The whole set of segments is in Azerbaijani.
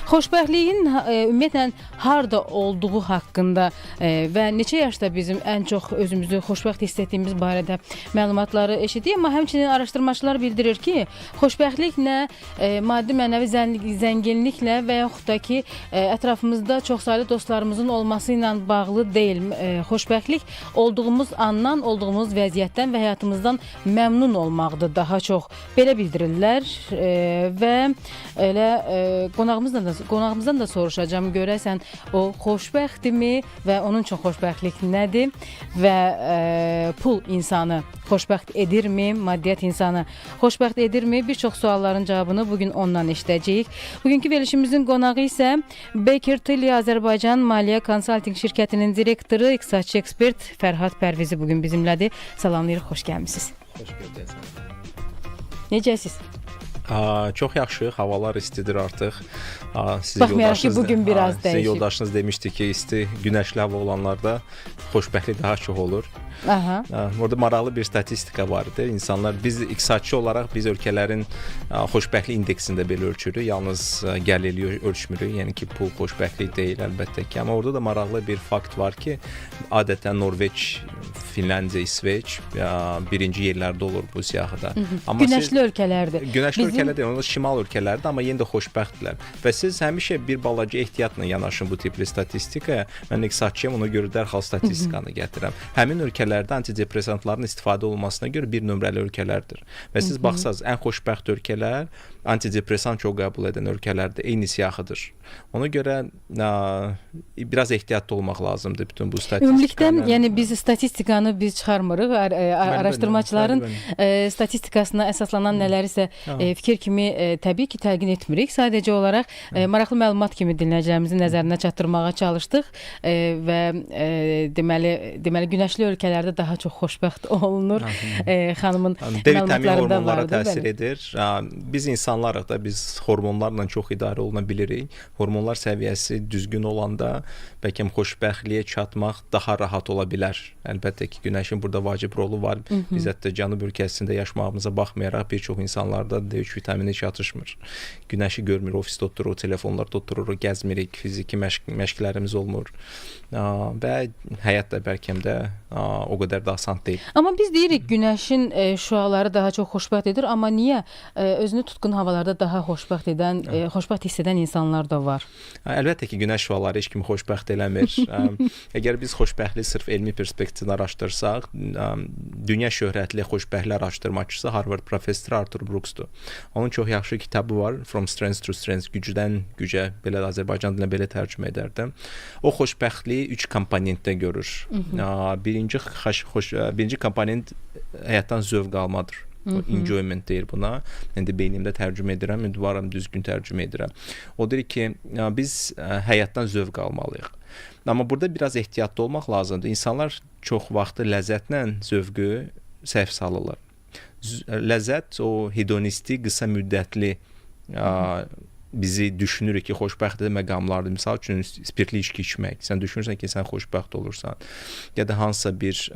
Xoşbəxtliyin ümumiyyətlə harda olduğu haqqında və neçə yaşda bizim ən çox özümüzü xoşbəxt hiss etdiyimiz barədə məlumatları eşitdik, amma həmçinin araşdırmaçılar bildirir ki, xoşbəxtlik nə maddi mənəvi zənginliklə və yaxud da ki, ətrafımızda çoxsaylı dostlarımızın olması ilə bağlı deyil. Xoşbəxtlik olduğumuz andan, olduğumuz vəziyyətdən və həyatımızdan məmnun olmaqdır daha çox. Belə bildirirlər və elə qonağımızdan da soruşacağam, görəsən o xoşbəxtdirmi və onun üçün xoşbəxtlik nədir və pul insanı xoşbəxt edirmi, maddiyyat insanı xoşbəxt edirmi? Bir çox sualların cavabını bugün ondan eşidəcəyik. Bugünkü verilişimizin qonağı isə Baker Tilly Azərbaycan Maliyyə Konsaltinq şirkətinin direktoru, iqtisadçı ekspert Fərhad Pərvizi bugün bizimlədir. Salamlayırıq, xoş gəlmisiniz. Xoş gördük. Necəsiz? Çox yaxşı, havalar istidir artıq. Sizin baxmayaraq ki, bugün biraz dəyişib. Sizin yoldaşınız demişdi ki, isti, günəşli hava olanlarda xoşbəxtlik daha çox olur. Aha. Orada maraqlı bir statistika var idi. İnsanlar, biz iqtisadçı olaraq biz ölkələrin xoşbəxtlik indeksində belə ölçürük. Yalnız gəlirliyi ölçmürük. Yəni ki, pul xoşbəxtlik deyil əlbəttə ki. Amma orada da maraqlı bir fakt var ki, adətən Norveç, Finlandiya, İsveç birinci yerlərdə olur bu siyahıda. Amma günəşli ölkələrdir. Günəşli ölkələr deyil, onlar şimal ölkələrdir, amma yenə də xoşbəxtdirlər. Və siz həmişə bir balaca ehtiyatla yanaşın bu tipli statistikaya. Mən iqtisadçıyam, ona görə dərhal statistikanı gətirirəm. Həmin ölkələrdə antidepressantların istifadə olunmasına görə bir nömrəli ölkələrdir. Və siz baxsaz, ən xoşbəxt ölkələr antidepressant çox qəbul edən ölkələrdə eyni siyahıdır. Ona görə biraz ehtiyatlı olmaq lazımdır bütün bu statistikanı. Ümumilikdə, yəni biz statistikanı biz çıxarmırıq. Araşdırmaçıların statistikasına əsaslanan nələrisə fikir kimi təbii ki, təlqin etmirik. Sadəcə olaraq maraqlı məlumat kimi dinləyicilərimizin nəzərinə çatdırmağa çalışdıq və deməli günəşli ölkələrdə daha çox xoşbəxt olunur. Xanımın məlumatlarında vardı. Təsir edir. Biz insanlarıq da, biz hormonlarla çox idarə oluna bilirik. Hormonlar səviyyəsi düzgün olanda bəlkə xoşbəxtliyə çatmaq daha rahat ola bilər. Əlbəttə ki, günəşin burada vacib rolu var. Biz hətta cənub ölkəsində yaşamağımıza baxmayaraq bir çox insanlarda D3 vitamini çatışmır. Günəşi görmür, ofisdə otururuq, telefonlarda otururuq, gəzmirik, fiziki məşqlərimiz olmur. Və həyat da bəlkə də o qədər də asan deyil. Amma biz deyirik günəşin şüaları daha çox xoşbəxt edir, amma niyə özünü tutqun havalarda daha xoşbəxt edən, xoşbəxt hiss edən insanlar da var? Əlbəttə ki, günəş şüaları heç kimi xoşbəxt eləmir. Əgər biz xoşbəxtliyi sırf elmi perspektivdən araşdırsaq, dünya şöhrətli xoşbəxtlik araşdırmaçısı Harvard professoru Arthur Brooksdur. Onun çox yaxşı kitabı var, From Strength to Strength, gücdən gücə, belə Azərbaycan dilinə belə tərcümə edərdim. O xoşbəxtliyi 3 komponentdə görür. Birinci komponent həyatdan zövq almadır. Enjoyment deyir buna. İndi beynimdə tərcümə edirəm, ümidvaram düzgün tərcümə edirəm. O deyir ki, biz həyatdan zövq almalıyıq. Amma burada biraz ehtiyatlı olmaq lazımdır. İnsanlar çox vaxtı ləzzətlə zövqü səhv salırlar. Ləzzət o hedonisti, qısa müddətli bizi düşünürük ki, xoşbəxt məqamlardır. Misal üçün, spirtli içki içmək. Sən düşünürsən ki, sən xoşbəxt olursan. Ya da hansısa bir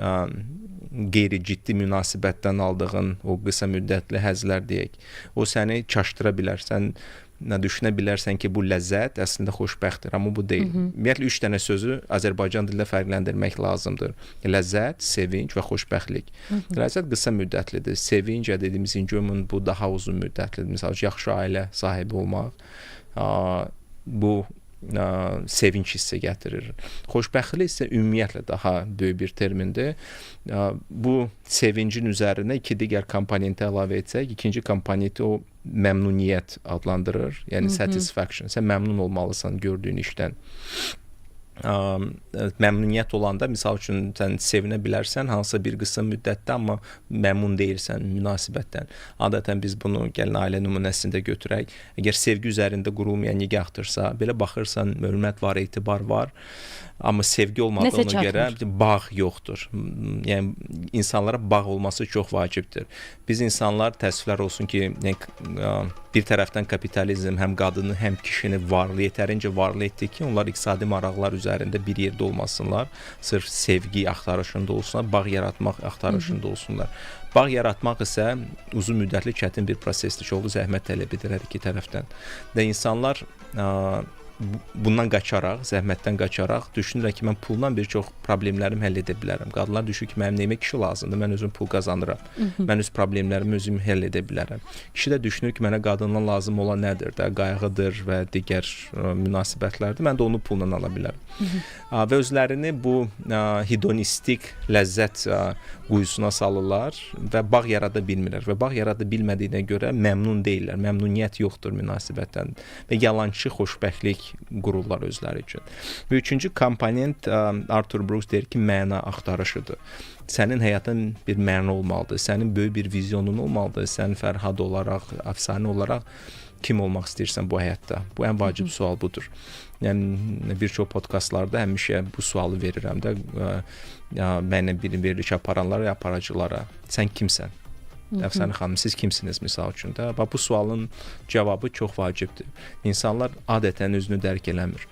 qeyri-ciddi münasibətdən aldığın o qısa müddətli həzlər deyək. O səni çaşdıra bilər. Sən düşünə bilərsən ki, bu ləzzət əslində xoşbəxtdir, amma bu deyil. Ümumiyyətlə, 3 dənə sözü Azərbaycan dilində fərqləndirmək lazımdır. Ləzzət, sevinc və xoşbəxtlik. Ləzzət qısa müddətlidir. Sevinc, dediyimiz enjoyment, bu daha uzun müddətlidir. Misal üçün, yaxşı ailə sahibi olmaq, bu sevinç hissi gətirir. Xoşbəxtlik isə ümumiyyətlə daha böyük bir termindir. Bu sevincin üzərinə iki digər komponenti əlavə etsək, ikinci komponenti o məmnuniyyət adlandırır. Yəni satisfaction. Sən məmnun olmalısan gördüyün işdən. Məmnuniyyət olanda, misal üçün, sən sevinə bilərsən hansısa bir qısa müddətdə, amma məmnun deyilsən münasibətdən. Adətən biz bunu gəlin ailə nümunəsində götürək. Əgər sevgi üzərində qurulmayan nikahdırsa, belə baxırsan, hörmət var, etibar var, amma sevgi olmadığına görə bağ yoxdur. Yəni insanlara bağ olması çox vacibdir. Biz insanlar, təəssüflər olsun ki, yəni, bir tərəfdən kapitalizm həm qadını, həm kişini varlı, yetərincə varlı etdi ki, onlar iqtisadi maraqlar üzərində bir yerdə olmasınlar, sırf sevgi axtarışında olsunlar, bağ yaratmaq axtarışında olsunlar. Bağ yaratmaq isə uzun müddətli çətin bir prosesdir, çoxlu zəhmət tələb edir hər iki tərəfdən. Və insanlar bundan qaçaraq, zəhmətdən qaçaraq düşünürlər ki, mən pulla bir çox problemlərimi həll edə bilərəm. Qadınlar düşünür ki, mənim nəyimə kişi lazımdır, mən özüm pul qazanıram. Mən öz problemlərimi özüm həll edə bilərəm. Kişi də düşünür ki, mənə qadından lazım olan nədir də, qayğıdır və digər münasibətlərdir. Mən də onu pulla ala bilərəm. Və özlərini bu hedonistik ləzzət quyusuna salırlar və bağ yarada bilmirlər və bağ yarada bilmədiyinə görə məmnun deyillər. Məmnuniyyət yoxdur münasibətdən və yalançı xoşbəxtlik qururlar özləri üçün. Və üçüncü komponent Arthur Brooks deyir ki, məna axtarışıdır. Sənin həyatın bir məna olmalıdır, sənin böyük bir vizyonun olmalıdır. Sən Fərhad olaraq, əfsanə olaraq kim olmaq istəyirsən bu həyatda? Bu ən vacib sual budur. Yəni bir çox podkastlarda həmişə bu sualı verirəm də mənlə bir veriliş aparanlara və aparıcılara. Sən kimsən? Əfsanə xanım, siz kimsiniz misal üçün də? Bax bu sualın cavabı çox vacibdir. İnsanlar adətən özünü dərk eləmir.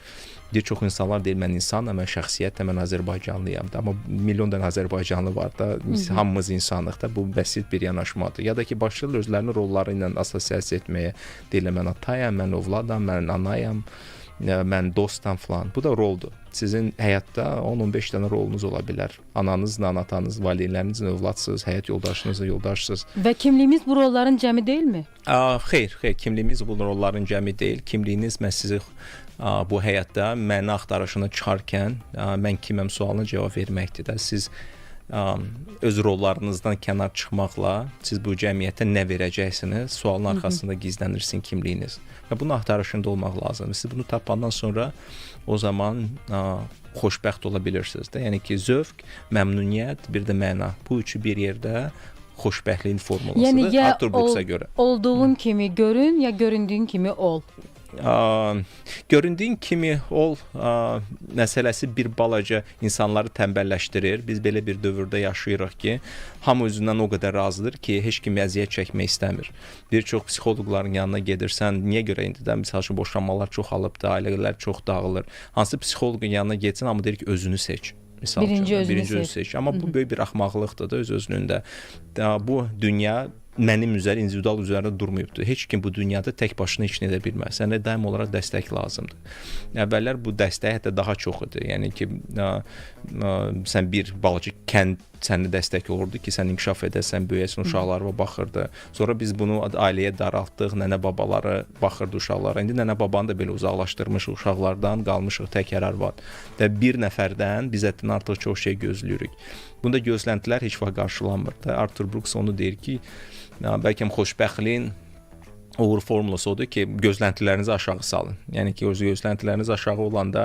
Bir çox insanlar deyir mən insanam, mən şəxsiyyətəm, mən Azərbaycanlıyam da, amma milyon dənə Azərbaycanlı var da, biz hamımız insanıq da. Bu bəsit bir yanaşmadır. Ya da ki başlayırlar özlərini rolları ilə assosiasiya etməyə. Deyirlər mən atayam, mən övladam, mən anayam, mən dostam falan. Bu da roldur. Sizin həyatda 10-15 dənə rolunuz ola bilər. Ananızla, atanız, valideynlərinizlə övladsınız, həyat yoldaşınızla yoldaşsınız. Və kimliyimiz bu rolların cəmi deyilmi? Xeyr, xeyr, kimliyimiz bu rolların cəmi deyil. Kimliyiniz məhz sizi bu həyatda məna axtarışına çıxarkən mən kiməm sualına cavab verməkdir də. Siz öz rollarınızdan kənar çıxmaqla siz bu cəmiyyətə nə verəcəksiniz? Sualın arxasında gizlənir sizin kimliyiniz. Və bunun axtarışında olmaq lazımdır. Siz bunu tapandan sonra o zaman xoşbəxt ola bilirsiniz də. Yəni ki, zövq, məmnuniyyət, bir də məna. Bu üçü bir yerdə xoşbəxtliyin formulasıdır. Yəni ya Arthur Brooks-a görə. Olduğun kimi görün, ya göründüyün kimi ol. Göründüyün kimi ol məsələsi bir balaca insanları tənbəlləşdirir. Biz belə bir dövrdə yaşayırıq ki, hamı özündən o qədər razıdır ki, heç kim əziyyət çəkmək istəmir. Bir çox psixoloqların yanına gedirsən, niyə görə indi də məsəl üçün boşanmalar çoxalıb da, ailələr çox dağılır. Hansı psixoloqun yanına getsən, hamı deyir ki, özünü seç. Misal birinci üçün, özünü birinci seç. Özünü seç. Amma bu böyük bir axmaqlıqdır da öz özlüyündə. Bu dünya mənim üzəri, individual üzərində durmayıbdır. Heç kim bu dünyada tək başına heç nə edə bilməz. Sənə daim olaraq dəstək lazımdır. Əvvəllər bu dəstək hətta daha çox idi. Yəni ki, sən bir balaca kənd sənə dəstək olurdu ki, sən inkişaf edəsən, böyüyəsən, uşaqlarına baxırdı. Sonra biz bunu ailəyə daraltdıq, nənə-babaları baxırdı uşaqlara. İndi nənə-babanı da belə uzaqlaşdırmışıq uşaqlardan, qalmışıq tək hər arvad. Və bir nəfərdən biz həddindən artıq çox şey gözləyirik. Bunda gözləntilər heç vaxt qarşılanmır da. Arthur Brooks onu deyir ki, bəlkə xoşbəxtliyin uğur formulası odur ki, gözləntilərinizi aşağı salın. Yəni ki, öz gözləntiləriniz aşağı olanda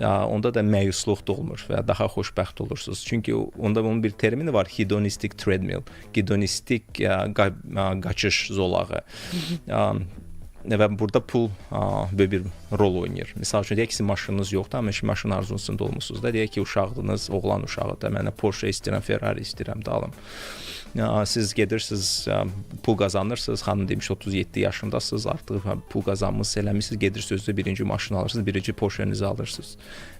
onda da məyusluq da olmur və daha xoşbəxt olursunuz. Çünki onda bunun bir termini var, hedonistic treadmill, hedonistik qaçış zolağı. Və burada pul böyük bir rol oynayır. Misal üçün, deyək ki, sizin maşınınız yoxdur, amma heç maşın arzusunda olmusunuz da. Deyək ki, uşaqdınız, oğlan uşağı da, mənə Porsche istəyirəm, Ferrari istəyirəm də alım. Siz gedirsiniz, pul qazanırsınız, xanım demiş 37 yaşındasınız, artıq pul qazanmısınız, eləmisiniz, gedirsiniz özünüzə birinci maşın alırsınız, birinci Porsche-nizi alırsınız.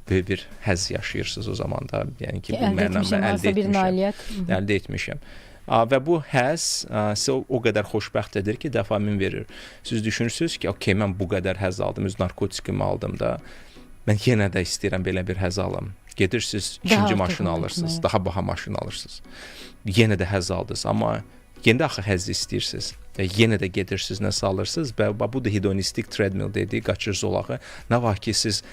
Böyük bir həzz yaşayırsınız o zaman da. Yəni ki, bu məna əldə etmişəm, bir nailiyyət. Əldə etmişəm. Və bu həzz sizə o qədər xoşbəxt edir ki, dopamin verir. Siz düşünürsünüz ki, okey, mən bu qədər həzz aldım, öz narkotikimi aldım da. Mən yenə də istəyirəm belə bir həzz alım. Gedirsiniz, ikinci maşın alırsınız, daha baha maşın alırsınız. Yenə də həzz aldınız, amma yenə də axı həzz istəyirsiniz. Və yenə də gedirsiniz, nəsə alırsınız və bu da hedonistik treadmill dediyi qaçış zolağı. Nə vaxt ki siz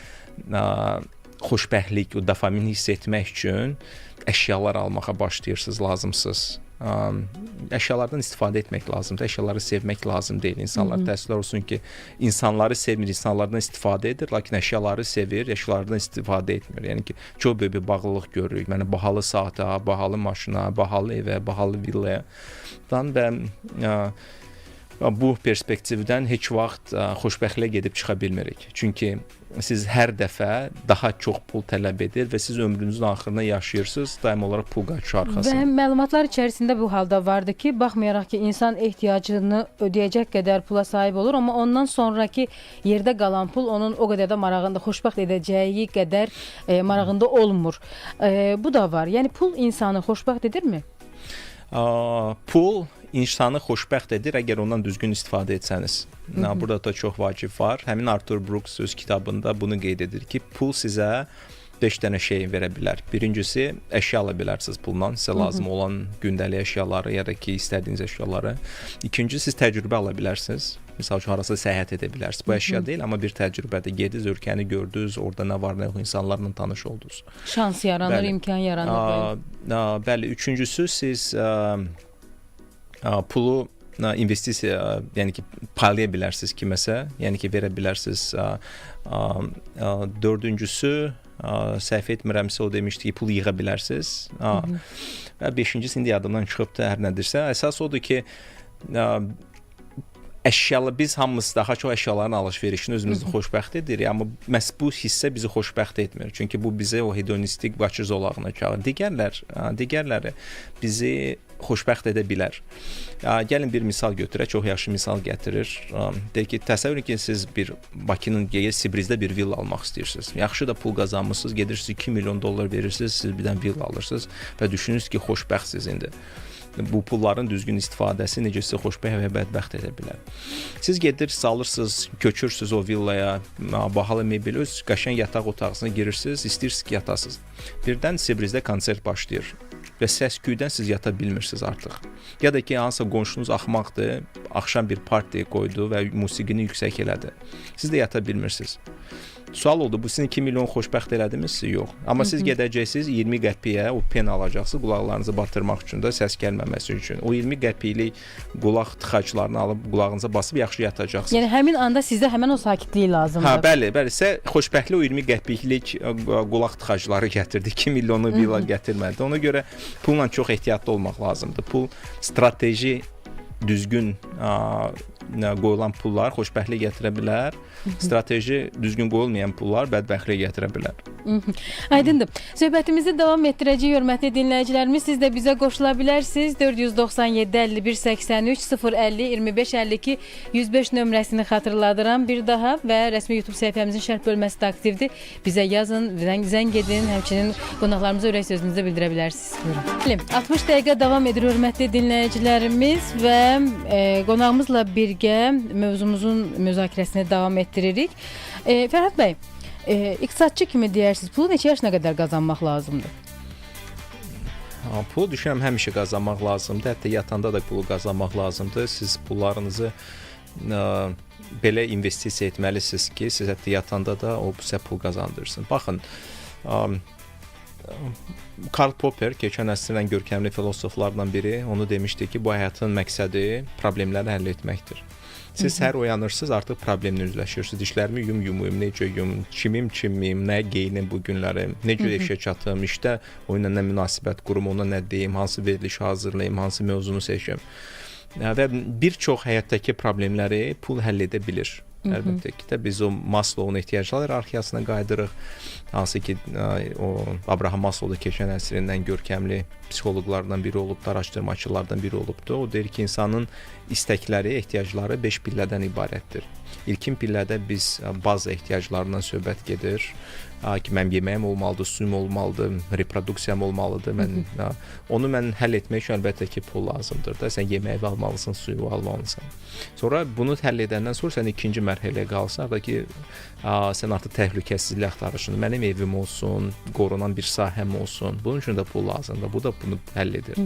xoşbəxtlik, o dopamin hiss etmək üçün əşyalar almağa başlayırsınız, lazımsız. Əşyalardan istifadə etmək lazımdır. Əşyaları sevmək lazım deyil. İnsanlar təəssüflər olsun ki, insanları sevmir, insanlardan istifadə edir, lakin əşyaları sevir, əşyalardan istifadə etmir. Yəni ki, çox böyük bir bağlılıq görürük. Yəni bahalı saata, bahalı maşına, bahalı evə, bahalı villaya və bu perspektivdən heç vaxt xoşbəxtliyə gedib çıxa bilmirik. Çünki siz hər dəfə daha çox pul tələb edir və siz ömrünüzün axırına yaşayırsınız, daim olaraq pul qaçışı arxasında. Və məlumatlar içərisində bu halda vardı ki, baxmayaraq ki, insan ehtiyacını ödəyəcək qədər pula sahib olur, amma ondan sonraki yerdə qalan pul onun o qədər də marağında, xoşbəxt edəcəyi qədər marağında olmur. Bu da var. Yəni pul insanı xoşbəxt edirmi? Pul insanı xoşbəxt edir əgər ondan düzgün istifadə etsəniz. Burada da çox vacib var. Həmin Arthur Brooks öz kitabında bunu qeyd edir ki, pul sizə 5 dənə şey verə bilər. Birincisi, əşya ala bilərsiniz pulla, sizə lazım olan gündəlik əşyaları ya da ki, istədiyiniz əşyaları. İkinci, siz təcrübə ala bilərsiniz. Məsəl üçün harasa səyahət edə bilərsiniz. Bu əşya deyil, amma bir təcrübədir. Gediniz, ölkəni gördünüz, orada nə var, nə yox, insanlarla tanış oldunuz. Şans yaranır, Bəli. imkan yaranır. Bəli. Bəli, üçüncüsü siz pulu investisiya, yəni ki, paylaya bilərsiniz kiməsə, yəni ki, verə bilərsiniz. Dördüncüsü, səhv etmirəmsə o demişdi ki, pul yığa bilərsiniz. Və beşincisi indi yadımdan çıxıbdı, hər nədirsə. Əsas odur ki, əşyalı biz hamımız daha çox əşyaların alış-verişini özümüzü xoşbəxt edirik, amma məhz bu hissə bizi xoşbəxt etmir. Çünki bu bizi o hedonistik qaçış zolağına çağırır. Digərləri bizi xoşbəxt edə bilər. Gəlin bir misal götürək, çox yaxşı misal gətirir. Deyir ki, təsəvvür edin ki, siz bir Bakının gedir Sibrizdə bir villa almaq istəyirsiniz. Yaxşı da pul qazanmısınız, gedirsiniz 2 milyon dollar verirsiniz, siz bir dənə villa alırsınız və düşünürsünüz ki, xoşbəxtsiz indi. Bu pulların düzgün istifadəsi necə sizi xoşbəxt və bədbəxt edə bilər. Siz gedirsiniz, alırsınız, köçürsüz o villaya, bahalı mebel, öz qəşəng yataq otağına girirsiniz, istəyirsiniz ki, yatasınız. Birdən Sibrizdə konsert başlayır və səs-küydən siz yata bilmirsiniz artıq. Ya da ki, hansısa qonşunuz axmaqdır, axşam bir parti qoydu və musiqini yüksək elədi. Siz də yata bilmirsiniz. Sual oldu, bu sizin 2 milyon xoşbəxt elədimi sizi? Yox. Amma siz gedəcəksiniz 20 qəpiyə o pen alacaqsınız qulaqlarınızı batırmaq üçün də səs gəlməməsi üçün. O 20 qəpiklik qulaq tıxaclarını alıb qulağınıza basıb yaxşı yatacaqsınız. Yəni həmin anda sizə həmin o sakitlik lazımdır. Hə, bəli, bəli. Sizə xoşbəxtlik o 20 qəpiklik qulaq tıxacları gətirdi. 2 milyonu villa gətirmədi. Ona görə pulla çox ehtiyatlı olmaq lazımdır. Pul strateji düzgün qoyulan pullar xoşbəxtlik gətirə bilər. Strateji düzgün qoyulmayan pullar bədbəxtlik gətirə bilər. Aydındır. Söhbətimizi davam etdirəcəyik, hörmətli dinləyicilərimiz. Siz də bizə qoşula bilərsiniz. 497 51 83 050 25 52 105 nömrəsini xatırladıram bir daha və rəsmi YouTube səhifəmizin şərh bölməsi də aktivdir. Bizə yazın, zəng edin, həmçinin qonaqlarımıza ürək sözünüzü də bildirə bilərsiniz. Buyurun. Bəli, 60 dəqiqə davam edir hörmətli dinləyicilərimiz və qonağımızla birgə mövzumuzun müzakirəsini davam etdiririk. Fərhad bəy, iqtisadçı kimi deyərsiniz, pulu neçə yaşına qədər qazanmaq lazımdır? Pulu düşünürəm həmişə qazanmaq lazımdır. Hətta yatanda da pulu qazanmaq lazımdır. Siz pullarınızı belə investisiya etməlisiniz ki, siz hətta yatanda da o sizə pul qazandırsın. Baxın, Karl Popper keçən əsrin ən görkəmli filosoflardan biri, onu demişdi ki, bu həyatın məqsədi problemləri həll etməkdir. Siz səhər oyanırsınız, artıq problemlə üzləşirsiniz. Dişlərimi yum, yumuyum, necə yum, kimim, kimiyim, nə geyinim bu günləri, necə işə çatım, işdə onunla nə münasibət qurum, ona nə deyim, hansı verilişi hazırlayım, hansı mövzunu seçim. Və bir çox həyatdakı problemləri pul həll edə bilir. Əlbəttə ki də biz o Maslow'un ehtiyaclar hierarxiyasına qayıdırıq. Hansı ki o Abraham Maslow da keçən əsrin ən görkəmli psixoloqlardan biri olubdu, araşdırmaçılardan biri olubdu. O deyir ki, insanın istəkləri, ehtiyacları 5 pillədən ibarətdir. İlkin pillədə biz baza ehtiyaclarından söhbət gedir. Ki mənim yeməyim olmalıdır, suyum olmalıdır, reproduksiyam olmalıdır. Mən onu mən həll etmək üçün əlbəttə ki, pul lazımdır da. Sən yeməyi almalısan, suyu almalısan. Sonra bunu həll edəndən sonra sən ikinci mərhələyə qalırsan, orada ki, sən artıq təhlükəsizlik axtarışını, mənim evim olsun, qorunan bir sahəm olsun. Bunun üçün də pul lazımdır. Bu da bunu həll edir.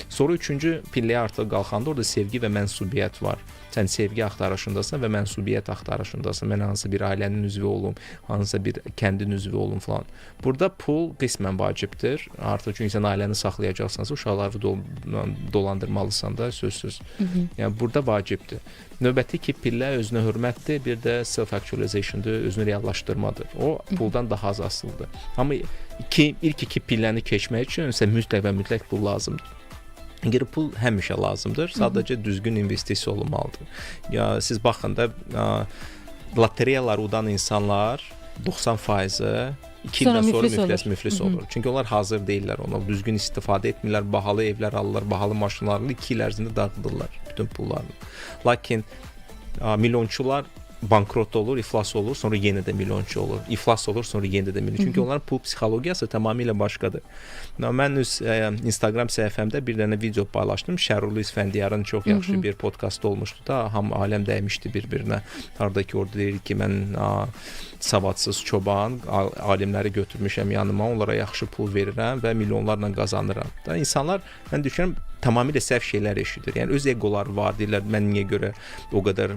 Sonra üçüncü pilləyə artıq qalxanda orada sevgi və mənsubiyyət var. Sən sevgi axtarışındasan və mənsubiyyət axtarışındasan. Mən hansısa bir ailənin üzvü olum, hansısa bir kəndin üzvü olum falan. Burada pul qismən vacibdir. Artıq çünki sən ailəni saxlayacaqsansa, uşaqları dolandırmalısan da sözsüz. Yəni burada vacibdir. Növbəti iki pillə özünə hörmətdir, bir də self-actualizationdır, özünü reallaşdırmadır. O puldan daha az asılıdır. Amma ilk iki pilləni keçmək üçün isə mütləq və mütləq pul lazımdır. Geri pul həmişə lazımdır. Sadəcə düzgün investisiya olunmalıdır. Ya siz baxın da lotereyalar udan insanlar 90%-i 2 ildən sonra müflis olur. Çünki onlar hazır deyillər ona, düzgün istifadə etmirlər, bahalı evlər alırlar, bahalı maşınlar alırlar, 2 il ərzində dağıdırlar bütün pullarını. Lakin milyonçular bankrot olur, iflas olur, sonra yenə də milyonçu olur. İflas olur, sonra yenə də milyonçu. Çünki onların pul psixologiyası tamamilə başqadır. Mən öz Instagram səhifəmdə bir dənə video paylaşdım. Şərurlu İsfəndiyarın çox yaxşı bir podkastı olmuşdu da, hamı aləm dəymişdi bir-birinə. Harda ki orada deyir ki, mən savadsız çoban, alimləri götürmüşəm yanıma, onlara yaxşı pul verirəm və milyonlarla qazanıram. Da insanlar, mən düşünürəm, tamamilə səhv şeylər eşidir. Yəni öz eqoları var, deyirlər mən niyə görə o qədər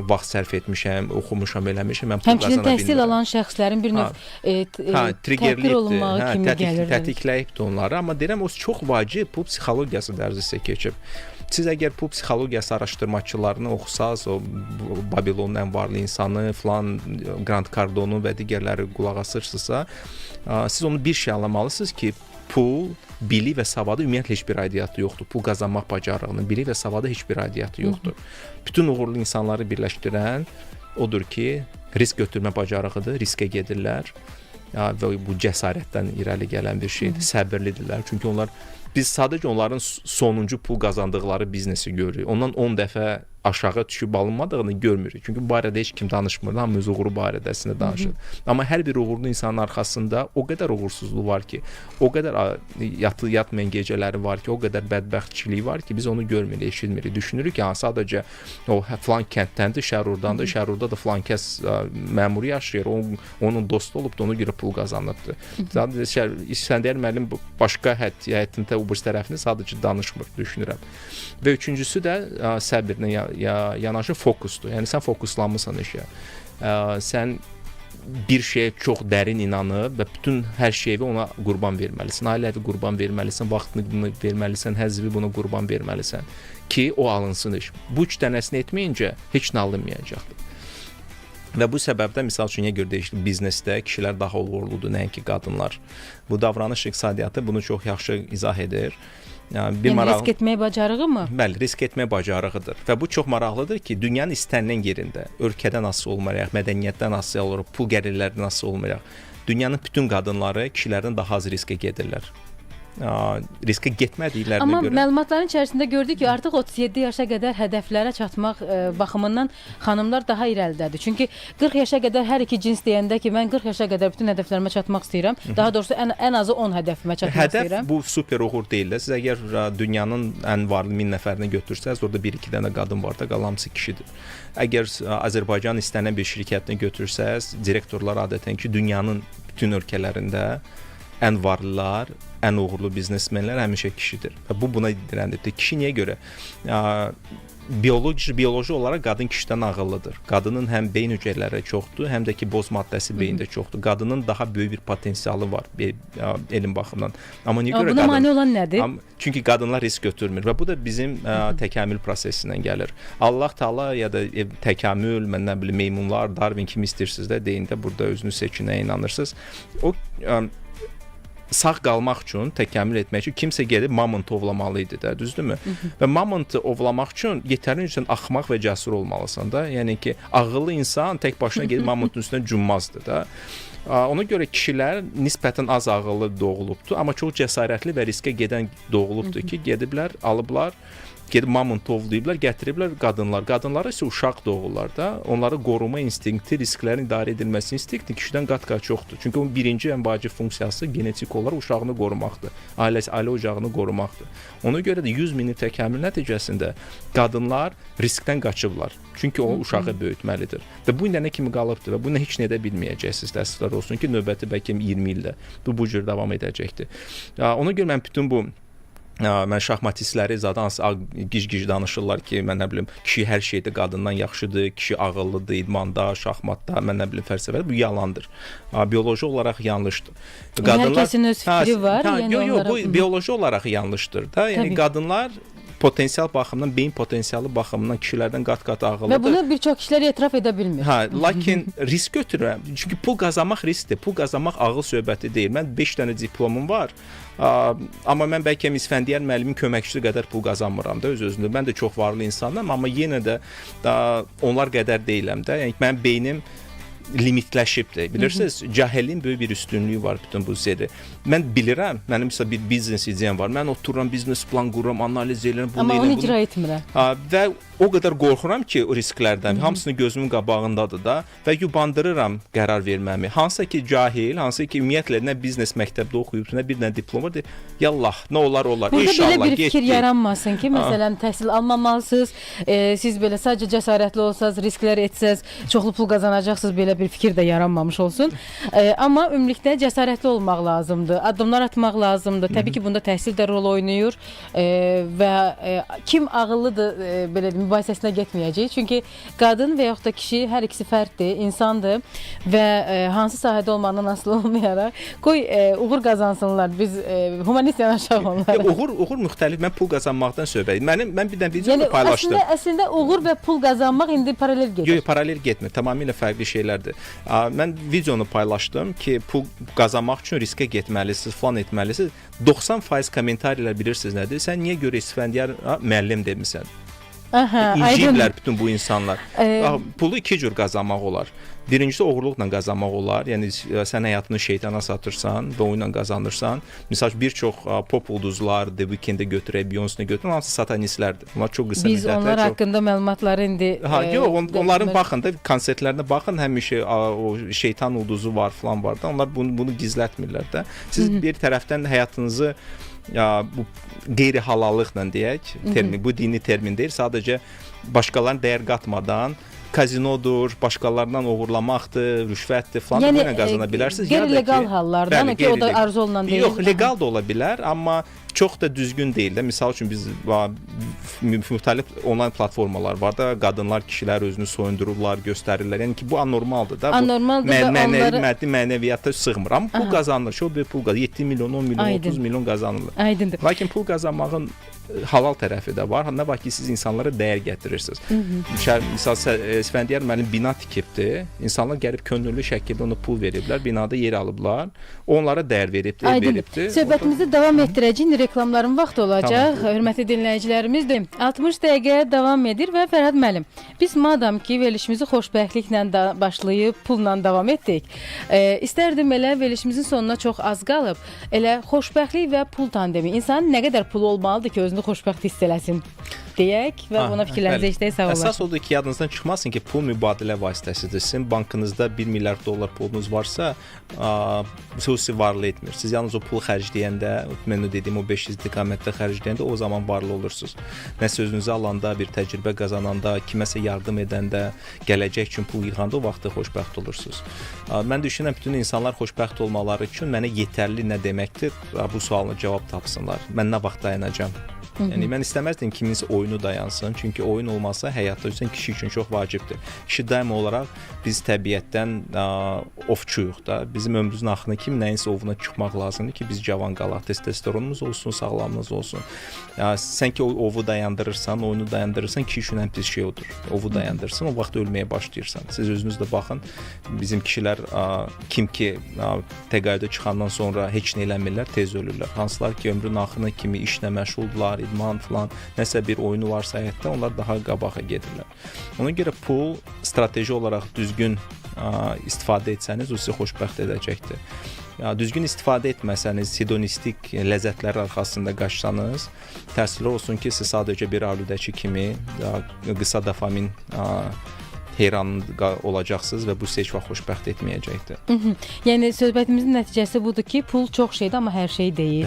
vaxt sərf etmişəm, oxumuşam, eləmişəm, mən pul Həmçinin qazana təhsil bilmirəm. alan şəxslərin bir növ təhqir olunmağı kimi gəlir. Tətikləyibdi onları, amma deyirəm o çox vacib pul psixologiyası dərsi sizə keçib. Siz əgər pul psixologiyası araşdırmaçılarını oxusaz, o Babilonun ən varlı insanı, filan Grant Cardone və digərləri qulaq asırsınızsa, siz onu bir şey anlamalısınız ki, pul, bilik və savadı ümumiyyətlə heç bir aidiyyatı yoxdur. Pul qazanmaq bacarığının bilik və savadı heç bir aidiyyatı yoxdur. Bütün uğurlu insanları birləşdirən odur ki, risk götürmə bacarığıdır, riskə gedirlər və bu cəsarətdən irəli gələn bir şeydir. Səbirlidirlər. Çünki onlar biz sadəcə onların sonuncu pul qazandıqları biznesi görürük. Ondan 10 dəfə aşağı düşüb alınmadığını görmürük. Çünki bu barədə heç kim danışmır. Hamı öz uğuru barədə əslində danışır. Amma hər bir uğurlu insanın arxasında o qədər uğursuzluq var ki, o qədər yatmayan gecələri var ki, o qədər bədbəxtçilik var ki, biz onu görmürük, eşitmirik. Düşünürük ki, sadəcə o filan kənddəndir, Şərurdandır, Şərurda da filan kəs məmuru yaşayır, onun dostu olubdur, ona görə pul qazanıbdır. Sadəcə İsfəndiyar müəllim başqa həyatın o birisi tərəfini sadəcə danışmır, düşünürəm. Və üçüncüsü də səbirlə yanaşı fokusdur. Yəni sən fokuslanmısan işə. Sən bir şeyə çox dərin inanıb və bütün hər şeyi ona qurban verməlisən. Ailəvi qurban verməlisən, vaxtını buna verməlisən, həzvi buna qurban verməlisən ki, o alınsın iş. Bu üç dənəsini etməyincə heç nə alınmayacaqdır. Və bu səbəbdən misal üçün niyə görə deyir biznesdə kişilər daha uğurludur, nəinki qadınlar. Bu davranış iqtisadiyyatı bunu çox yaxşı izah edir. Yəni bir maraq... risk etməyə bacarığı mı? Bəli, risk etməyə bacarığıdır. Və bu çox maraqlıdır ki, dünyanın istənilən yerində, ölkədən asılı olmayaraq, mədəniyyətdən asılı olaraq, pul gəlirlərindən asılı olmayaraq, dünyanın bütün qadınları kişilərdən daha az riskə gedirlər. Riskə getmədiklərinə Amma görə. Amma məlumatların içərisində gördük ki, artıq 37 yaşa qədər hədəflərə çatmaq baxımından xanımlar daha irəlidədir. Çünki 40 yaşa qədər hər iki cins deyəndə ki, mən 40 yaşa qədər bütün hədəflərimə çatmaq istəyirəm. Daha doğrusu ən azı 10 hədəfimə çatmaq istəyirəm. Hədəf bu super uğur deyil də. Siz əgər dünyanın ən varlı 1000 nəfərini götürsəz, orada 1-2 dənə qadın var da, qalan hamısı kişidir. Əgər Azərbaycan istənilən bir şirkətini götürsəz, direktorlar adətən ki, dünyanın bütün ölkələrində ən varlılar, ən uğurlu biznesmenlər həmişə kişidir. Və bu buna dirəndirdi. Kişi niyə görə? Bioloji olaraq qadın kişidən ağıllıdır. Qadının həm beyin hüceyrələri çoxdur, həm də ki boz maddəsi beyində çoxdur. Qadının daha böyük bir potensialı var elm baxımından. Amma niyə görə buna mane olan nədir? Çünki qadınlar risk götürmür və bu da bizim təkamül prosesindən gəlir. Allah Taala ya da təkamül, mən nə bilim meymunlar, Darwin kimi istəyirsiniz də deyin də burada özünü seçinə inanırsınız. O sağ qalmaq üçün, təkamül etmək üçün kimsə gedib mamont ovlamalı idi də, düzdürmü? Və mamontu ovlamaq üçün yetərincə axmaq və cəsur olmalısan da. Yəni ki, ağıllı insan tək başına gedib mamontun üstünə cummazdı da. Ona görə kişilər nisbətən az ağıllı doğulubdu, amma çox cəsarətli və riskə gedən doğulubdu ki, gediblər, alıblar, gedib mamont ovlayıblar, gətiriblər qadınlar. Qadınlara isə uşaq doğurlar da. Onları qoruma instinkti, risklərin idarə edilməsi instinkti kişidən qat-qat çoxdur. Çünki onun birinci ən vacib funksiyası genetik olaraq uşağını qorumaqdır. Ailə ocağını qorumaqdır. Ona görə də 100 minlik təkamül nəticəsində qadınlar riskdən qaçıblar. Çünki o uşağı böyütməlidir. Və bu indiyənə kimi qalıbdır və bunu heç nə edə bilməyəcəksiniz. Təəssüflər olsun ki, növbəti bəlkə 20 ildə bu cür davam edəcəkdir. Ona görə mən bütün bu mən şahmatistləri zaten gic-gic danışırlar ki, mən nə bilim, kişi hər şeydə qadından yaxşıdır, kişi ağıllıdır, idmanda, şahmatda, mən nə bilim, fəlsəfədə. Bu yalandır. Bioloji olaraq yanlışdır. Qadınlar, hər kəsin öz fikri var. Yəni yox, bu bioloji olaraq yanlışdır da. Yəni qadınlar potensial baxımından, beyin potensialı baxımından kişilərdən qat-qat ağıllıdır. Və bunu bir çox kişilər etiraf edə bilmir. Hə, lakin risk götürürəm. Çünki pul qazanmaq riskdir. Pul qazanmaq ağıl söhbəti deyil. Mən 5 dənə diplomum var. Amma mən bəlkə İsfəndiyar müəllimin köməkçisi qədər pul qazanmıram da öz-özündə. Mən də çox varlı insanam, amma yenə də onlar qədər deyiləm də. Yəni mənim beynim limitləşibdir. Bilirsiniz, cahilin böyük bir üstünlüyü var bütün bu siydə. Mən bilirəm, mənim isə bir biznes ideyam var. Mən otururam, biznes plan qururam, analiz edirəm, bunu Amma edirəm, onu bunu. icra etmirəm. Ha, və o qədər qorxuram ki, o risklərdən. Hamısını gözümün qabağındadır da və yubandırıram qərar verməmi. Hansısa ki cahil, hansı ki ümumiyyətlə nə biznes məktəbdə oxuyub, nə bir dənə diplom var, deyir, yallah, nə olar olar. Burada İnşallah belə bir fikir getdik. yaranmasın ki, məsələn, təhsil almamalısınız, siz belə sadəcə cəsarətli olsaz, risklər etsəz, çoxlu pul qazanacaqsınız, belə bir fikir də yaranmamış olsun. Amma ümumilikdə cəsarətli olmaq lazımdır, addımlar atmaq lazımdır. Təbii ki, bunda təhsil də rol oynayır və kim ağıllıdır, belə deyim, mübahisəsinə getməyəcək. Çünki qadın və yaxud da kişi hər ikisi fərddir, insandır və hansı sahədə olmağından asılı olmayaraq qoy uğur qazansınlar. Biz humanist yanaşaq onlara. Ya, uğur müxtəlif. Mən pul qazanmaqdan söhbət edirəm. Mən bir dənə video Yəni paylaşdım. əslində uğur və pul qazanmaq indi paralel gedir. Yox, paralel getmir. Tamamilə fərqli şeylərdir. Mən videonu paylaşdım ki, pul qazanmaq üçün riskə getməlisiniz, falan etməlisiniz. 90% kommentarilər bilirsiniz nədir? Sən niyə görə İsfəndiyar müəllim demisən? Aha, İnciyiblər bütün bu insanlar. Ee, Pulu iki cür qazanmaq olar. Birincisi oğurluqla qazanmaq olar. Yəni sən həyatını şeytana satırsan və onunla qazanırsan. Məsəl üçün bir çox pop ulduzlar, The Weeknd-i götürək, Beyoncé-ni götürək, hamısı satanistlərdir. Bunlar çox qısa Biz müddətlər onlar çox. haqqında məlumatları indi Ha, yox, onların demək- baxın da konsertlərinə baxın, həmişə o şeytan ulduzu var, falan var da. Onlar bunu gizlətmirlər də. Siz bir tərəfdən həyatınızı bu qeyri-halallıqla deyək, termin bu dini termin deyil, sadəcə başqalarına dəyər qatmadan kazinodur, başqalarından oğurlamaqdır, rüşvətdir falan, Yəni, bununla qazana bilərsiniz. Ya da ki- qeyri-leqal hallardan, Bəli, ki, o da qeyri-leqal. arzu olunan deyil. Yox, leqal da ola bilər, amma çox da düzgün deyil də. Misal üçün biz müxtəlif onlayn platformalar var da, qadınlar, kişilər özünü soyundururlar, göstərirlər. Yəni ki, bu anormaldır da. Bu Anormaldır və onları- maddi mənəviyyata sığmır. Amma pul qazanılır. Çox böyük pul qazanılır. 7 milyon, 10 milyon, Aydın. 30 milyon qazanılır. Aydındır. Lakin pul qazanmağın halal tərəfi də var. Nə vaxt ki siz insanlara dəyər gətirirsiniz. Misal İsfəndiyar müəllim bina tikibdi. İnsanlar gəlib könüllü şəkildə ona pul veriblər, binada yer alıblar. Onlara dəyər veribdi, ev Aydındır. veribdi. Söhbətimizi davam etdirəcəyik. İndi reklamların vaxtı olacaq. Tamam. Hörmətli dinləyicilərimiz də 60 dəqiqə davam edir və Fərhad müəllim, biz madam ki verilişimizi xoşbəxtliklə da başlayıb pulla davam etdik. İstərdim elə verilişimizin sonuna çox az qalıb, elə xoşbəxtlik və pul tandemi. İnsanın nə qədər pulu olmalıdır ki, özünü xoşbəxt hiss eləsin deyək və buna fikirlərinizi Bəli. eşidək. Sağ olun. Əsas odur ki, yadınızdan çıxmasın ki, pul mübadilə vasitəsidir. Sizin bankınızda 1 milyard dollar pulunuz varsa, xüsusi varlı etmir. Siz yalnız o pulu xərcləyəndə, mən o dediyim o 5 istiqamətdə xərcləyəndə o zaman varlı olursunuz. Nəsə özünüzə alanda, bir təcrübə qazananda, kiməsə yardım edəndə, gələcək üçün pul yığanda o vaxt xoşbəxt olursunuz. Mən düşünürəm bütün insanlar xoşbəxt olmaları üçün mənə yetərli nə deməkdir? Bu sualına cavab tapsınlar. Mən nə vaxt dayanacağam? Yəni mən istəməzdim kiminsə oyunu dayansın, çünki oyun olmasa həyatda üçün kişi üçün çox vacibdir. Kişi daima olaraq biz təbiətdən ovçuyuq da. Bizim ömrümüzün axırına kimi nəyinsə ovuna çıxmaq lazımdır ki, biz cavan qalaq, testosteronumuz olsun, sağlamlığımız olsun. Sən ki o ovu dayandırırsan, oyunu dayandırırsan, kişi üçün ən pis şey odur. Ovu dayandırsın, o vaxt ölməyə başlayırsan. Siz özünüz də baxın, bizim kişilər kim ki təqaüdə çıxandan sonra heç nə eləmirlər, tez ölürlər. Hansılar ki ömrünün axırına kimi işlə məşğuldurlar, idman filan, nəsə bir oyunu varsa həyatda, onlar daha qabağa gedirlər. Ona görə pul strateji olaraq düzgün istifadə etsəniz, o sizi xoşbəxt edəcəkdir. Düzgün istifadə etməsəniz, hedonistik ləzzətlər arxasında qaçsanız, təəssüflər olsun ki, siz sadəcə bir aludəçi kimi qısa dopamin heyran olacaqsınız və bu sizi heç vaxt xoşbəxt etməyəcəkdir. Yəni söhbətimizin nəticəsi budur ki, pul çox şeydir, amma hər şey deyil.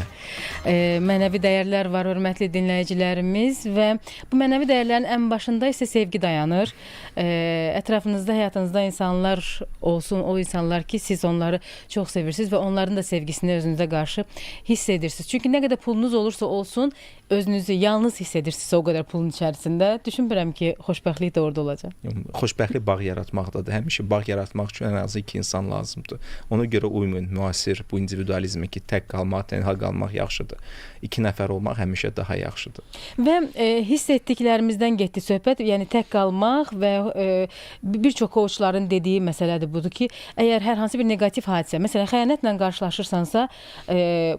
Mənəvi dəyərlər var, hörmətli dinləyicilərimiz və bu mənəvi dəyərlərin ən başında isə sevgi dayanır. Ətrafınızda, həyatınızda insanlar olsun, o insanlar ki, siz onları çox sevirsiniz və onların da sevgisini özünüzə qarşı hiss edirsiniz. Çünki nə qədər pulunuz olursa olsun, özünüzü yalnız hiss edirsiniz o qədər pulun içərisində. Düşünmürəm ki, xoşbəxtlik də orada olacaq. Xoşbəxtlik bağ yaratmaqdadır. Həmişə bağ yaratmaq üçün ən azı iki insan lazımdır. Ona görə uymayın müasir bu individualizmə ki, tək qalmaq, tənha qalmaq yaxşıdır. İki nəfər olmaq həmişə daha yaxşıdır. Və hiss etdiklərimizdən getdi söhbət, yəni tək qalmaq və bir çox coachların dediyi məsələdir budur ki, əgər hər hansı bir neqativ hadisə, məsələn xəyanətlə qarşılaşırsansa,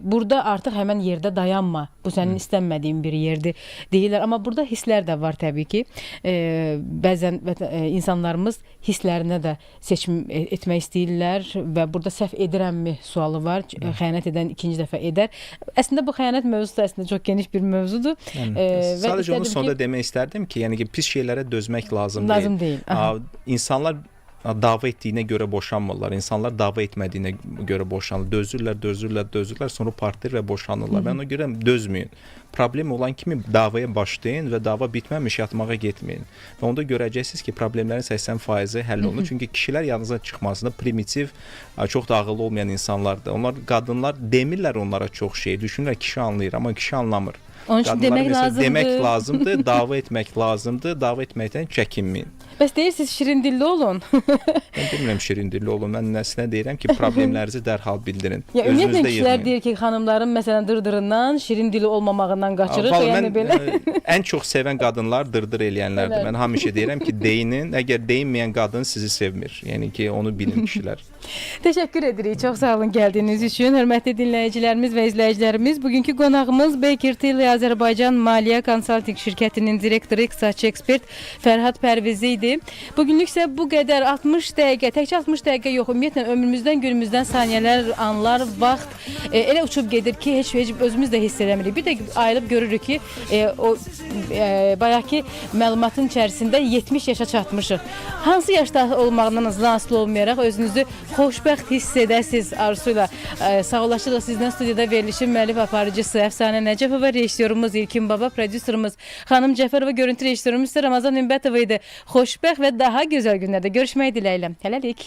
burada artıq həmən yerdə dayanma. Bu sənin istənmədiyin istəmədiyim bir yerdir deyirlər. Amma burada hisslər də var təbii ki. Bəzən insanlarımız hisslərinə də seçim etmək istəyirlər və burada səhv edirəmmi sualı var. Xəyanət edən ikinci dəfə edər. Əslində bu xəyanət mövzusu da əslində çox geniş bir mövzudur. Və Sadəcə onu istərdim sonda ki, demək istərdim ki, yəni ki, pis şeylərə dözmək lazım, lazım deyil. deyil. Aha. İnsanlar dava etdiyinə görə boşanmırlar. İnsanlar dava etmədiyinə görə boşanır. Dözürlər, dözürlər, dözürlər, sonra partlayır və boşanırlar. Mən ona görə dözməyin. Problem olan kimi davaya başlayın və dava bitməmiş yatmağa getməyin. Və onda görəcəksiniz ki, problemlərin 80%-i həll olunur. Çünki kişilər yadınıza çıxmasında primitiv, çox da ağıllı olmayan insanlardır. Onlar qadınlar demirlər onlara çox şey. Düşünürlər kişi anlayır, amma kişi anlamır. Onun üçün Qadınlara demək məsələn lazımdır. demək lazımdır, dava etmək lazımdır. Dava etməkdən çəkinməyin. Bəs deyirsiniz şirin dilli olun. Mən demirəm şirin dilli olun. Mən nəsinə deyirəm ki, problemlərinizi dərhal bildirin. Ya ümumiyyətlə Özünüzdə kişilər yığmayın. deyir ki, xanımların məsələn dırdırından, şirin dili olmamağından qaçırır. Vallahi Yəni mən belə. ən çox sevən qadınlar dırdır eləyənlərdir. Bəli. Mən həmişə deyirəm ki, deyinin. Əgər deyinməyən qadın sizi sevmir. Yəni ki, onu bilin kişilər. Təşəkkür edirik. Çox sağ olun gəldiyiniz üçün. Hörmətli dinləyicilərimiz və izləyicilərimiz, bugünkü qonağımız Baker Tilly Azərbaycan Maliyyə Konsaltinq şirkətinin direktoru, iqtisadçı ekspert Fərhad Pərvizi idi. Bugünlük isə bu qədər 60 dəqiqə, təkcə 60 dəqiqə yox, ümumiyyətlə ömrümüzdən, günümüzdən saniyələr, anlar, vaxt elə uçub gedir ki, heç özümüz də hiss eləmirik. Bir də ayılıb görürük ki, o bayaqki məlumatın içərisində 70 yaşa çatmışıq. Hansı yaşda olmağından asılı olmayaraq özünüzü xoşbəxt hiss edəsiz arzusuyla sağollaşırıq sizdən. Studiyada verilişin müəllif aparıcısı Əfsanə Nəcəfova, rejissorumuz İlkin Baba, prodüserimiz Xanım Cəfərova, görüntü rejissorumuz isə Ramazan Ümbətov idi. Xoşbəxt və daha gözəl günlərdə görüşmək diləyilə. Hələlik.